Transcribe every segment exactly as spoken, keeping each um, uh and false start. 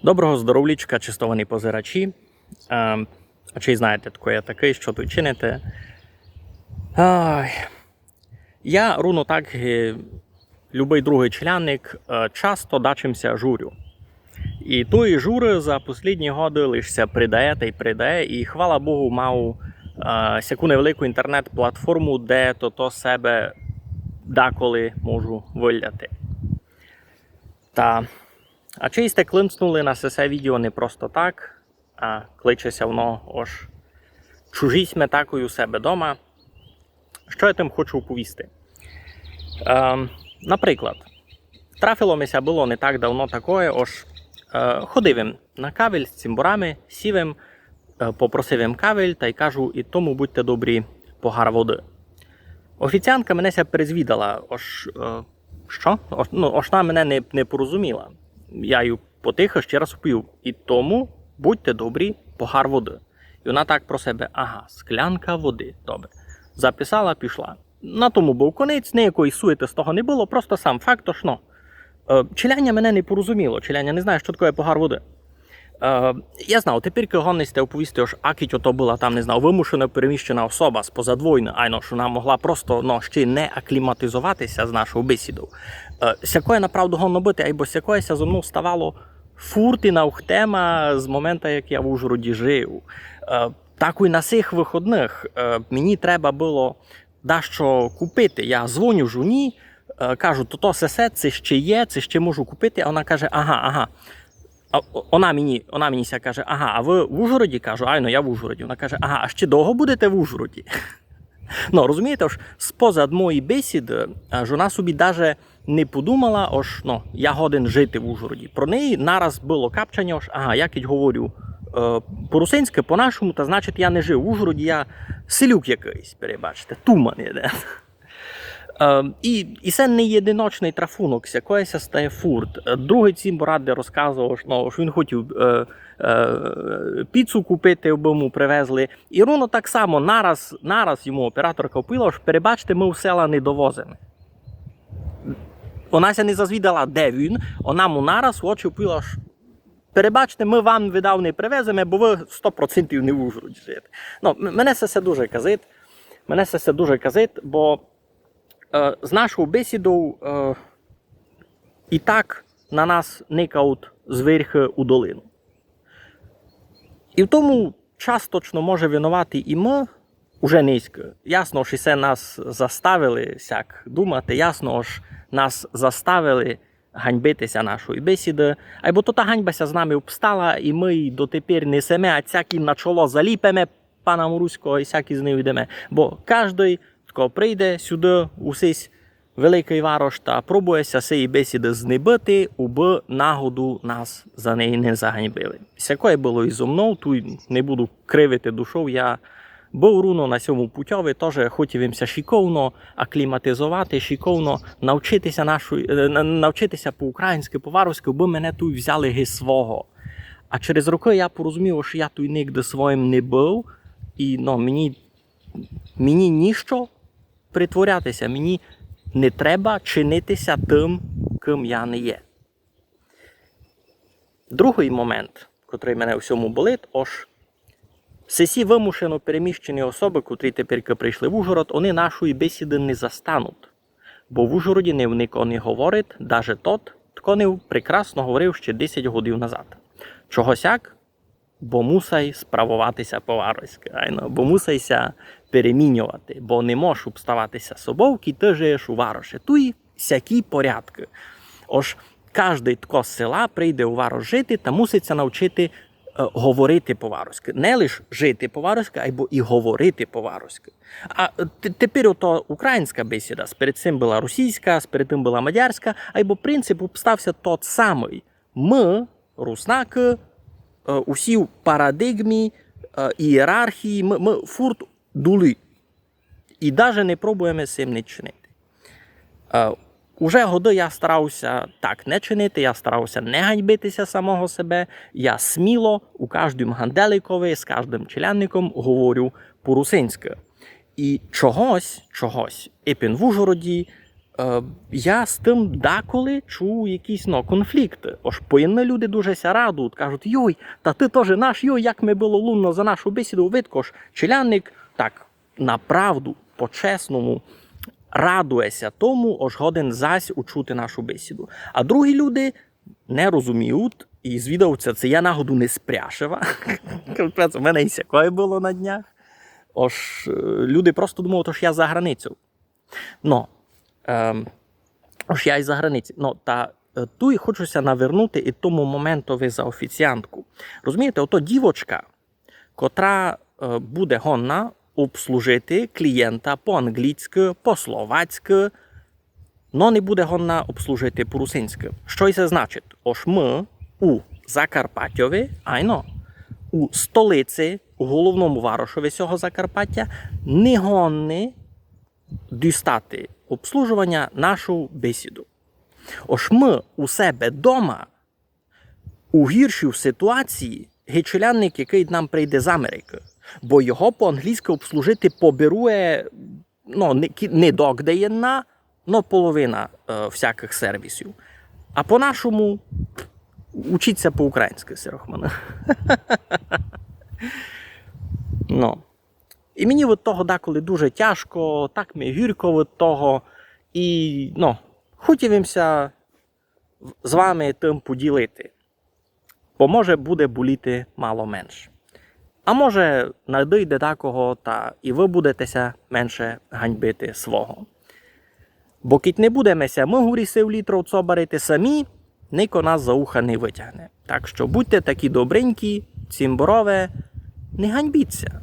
Доброго здоровлічка, честовані позирачі. Е, а чи знаєте, хто я такый, што туй чините? Ай. Я руно так, е, любый другый челядник, е, часто дачим ся журю. І тої журы за послїдні годы лиш ся придає тай придає, і хвала Богу, мав, е, сяку невелику інтернет-платформу, де то, то себе даколи можу выляти. Та, а чи сьте климцнули на сесе відео не просто так, а кличе ся воно, ож чужі сьме такой у себе дома. Што я тым хочу оповісти? Ем, наприклад, трафило ми ся было не так давно такоє, ож, е, ходив им на кавель з цімборами, сів им, е, попросив им кавель, тай кажу: «І тому, будьте добрі, погар воды». Офіціантка мене ся перезвідала, ож, е, што? Ож, ну, ож она мене не, не порозуміла. Я їй потихо ще раз оповів: «І тому, будьте добрі, погар воды». І она так про себе: «Ага, склянка воды, добре». Записала, пішла. На тому быв конець, ниякої суєты з того не было, просто сам факт, ож, ну, е, челядня мене не порозуміло, челядня не знає, што такоє погар воды. Е, я знав, тепер годні сьте оповісти, ож акіть ото была там, не знав, вымушено переміщена особа спозад войны, айно, што она могла просто, ну, ще не акліматизовати ся з нашов бесідов. Е, сякоє направду годно быти, айбо сякоє ся зо мнов ставало фурт і навхтема з момента, як я в Ужгороді жив. Е, так і на сих выходных, е, мені треба было дашто купити. Я дзвоню жоні, е, кажу: «То, то, сесе, ци ще є, ци ще можу купити?» А она каже: «Ага, ага». А о-, она мені, она мені ся каже: «Ага, а вы в Ужгороді?» Кажу: «Айно, я в Ужгороді». Она каже: «Ага, а ще довго будете в Ужгороді?» Ну, розумієте, ож спозад моєї бесіды, е, жона собі даже не подумала, ож, ну, я годен жити в Ужгороді. Про неї нараз было капчаня, ож, ага, я кідь говорю, е, по-русинськы, по-нашому, та значить я не жив в Ужгороді, я селюк якыйсь, перебачте, туман єден. Е, і, і се не єдиночный трафунок, сякоє ся стає фурт. Е, другый цімбор де розказовав, ож, ну, ож він хотів, е, е, піцу купити, абы му привезли. І руно так само нараз, нараз йому операторка оповіла, ож: «Перебачте, мы в села не довозиме». Она ся не зазвідала, де він, она му нараз в очі оповіла, ож: «Перебачте, мы вам видав не привеземе, бо вы сто процентів не в Ужгороді жиєте». Ну, м-, мене се, се дуже казить, мене се, се дуже казить, бо, е, з нашов бесідов, е, і так на нас никають зверхы у долину. І в тому часточно може виновати і мы, уже нынька. Ясно, ож і се нас заставили сяк думати, ясно, ож нас заставили ганьбити ся нашої бесіды, айбо то та ганьба ся з нами обстала, і мы й дотепер несеме, а сяк їм на чоло заліпиме пана Моруського, і сяк із ним йдеме. Бо каждый, хто прийде сюды, у сись великый варош, та пробує ся сеї бесіды знебыти, убы нагоду нас за неї не заганьбили. Сякоє было і зо мнов, туй не буду кривити душов, я быв руно на сьому путьови, тоже хотів им ся шиковно акліматизовати, шиковно навчити ся нашої, е, на-, навчити ся по-українськы, по-вароськы, убы мене туй взяли ги свого. А через рокы я порозумів, што я туй нигде своїм не быв, і, ну, мені, мені ніщо притворяти ся, мені не треба чинити ся тым, кым я не є. Другый момент, котрый мене у сьому болить, ож сесі вымушено переміщені особы, котрі теперь прийшли в Ужгород, они нашої бесіды не застануть. Бо в Ужгороді не вник они говорить, даже тот, тко не прекрасно говорив ще десять годів назад. Чого сяк? Бо мусай справовати ся по-вароськы, айно, бо мусай ся переміньовати, бо не можеш обставати ся собов, кідь ты жиєш у вароши. Туй сякі порядкы. Ож каждый тко з села прийде у варош жити та мусить ся навчити, е, говорити по-вароськы. Не лиш жити по-вароськы, айбо і говорити по-вароськы. А, е, те-, теперь ото українська бесіда, сперед сим была російська, сперед тым была мадярська, айбо принцип обстав ся тот самый. Мы, руснакы, е, усі в парадигмі, е, ієрархії, мы, мы фурт долі. І даже не пробуєме з сим нич чинити. Е, уже годы я старав ся так не чинити, я старав ся не ганьбити ся самого себе, я сміло у каждым ганделикови, з каждым челядником говорю по-русинськы. І чогось, чогось, епен в Ужгороді, е, я з тым даколи чув якісь, но, конфлікты. Ож поєдны люди дуже ся радують, кажуть: «Йой, та ты тоже наш, йой, як ми было лунно за нашу бесіду». Видко, ож челядник так направду, по-чесному радує ся тому, ож годен зась учути нашу бесіду. А другі люди не розуміють і звідавуть ся, ци я нагоду не з Пряшева. Капець, у мене і сякоє было на днях. Ож, е, люди просто думають, ож я за границю. Но, ем, ож я й за границі. Но, та, е, туй хочу ся навернути і тому моментови за офіціантку. Розумієте, ото дівочка, котра, е, буде годна обслужити клієнта по-англійськы, по-словацькы, но не буде годна обслужити по-русинськы. Што се значить? Ож мы у Закарпатьови, айно, у столиці, у головному варошови сього Закарпаття, не годні дістати обслужованя нашу бесіду. Ож мы у себе дома у гіршій ситуації, ги челядник, якый нам прийде з Америкы. Бо його по-англійськы обслужити побирує, но, не, кі-, не догде єдна, но половина, е, всякых сервісів. А по-нашому учіть ся по-українськы, сирохманы. Но. І мені від того деколи дуже тяжко, так ми гірко від того. І, но, хотів им ся з вами тым поділити. Бо, може, буде боліти мало менш. А може, надыйде дакого, та і вы будете ся менше ганьбити свого. Бо кідь не будеме ся мы гурі сив літров цобарити самі, нико нас за уха не вытягне. Так што будьте такі добренькі, цімборове, не ганьбіть ся.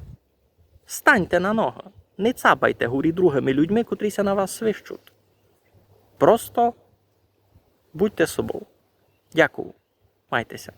Станьте на ногы, не цапайте гурі другыми людьми, котрі ся на вас свищуть. Просто будьте собов. Дякую. Майте ся.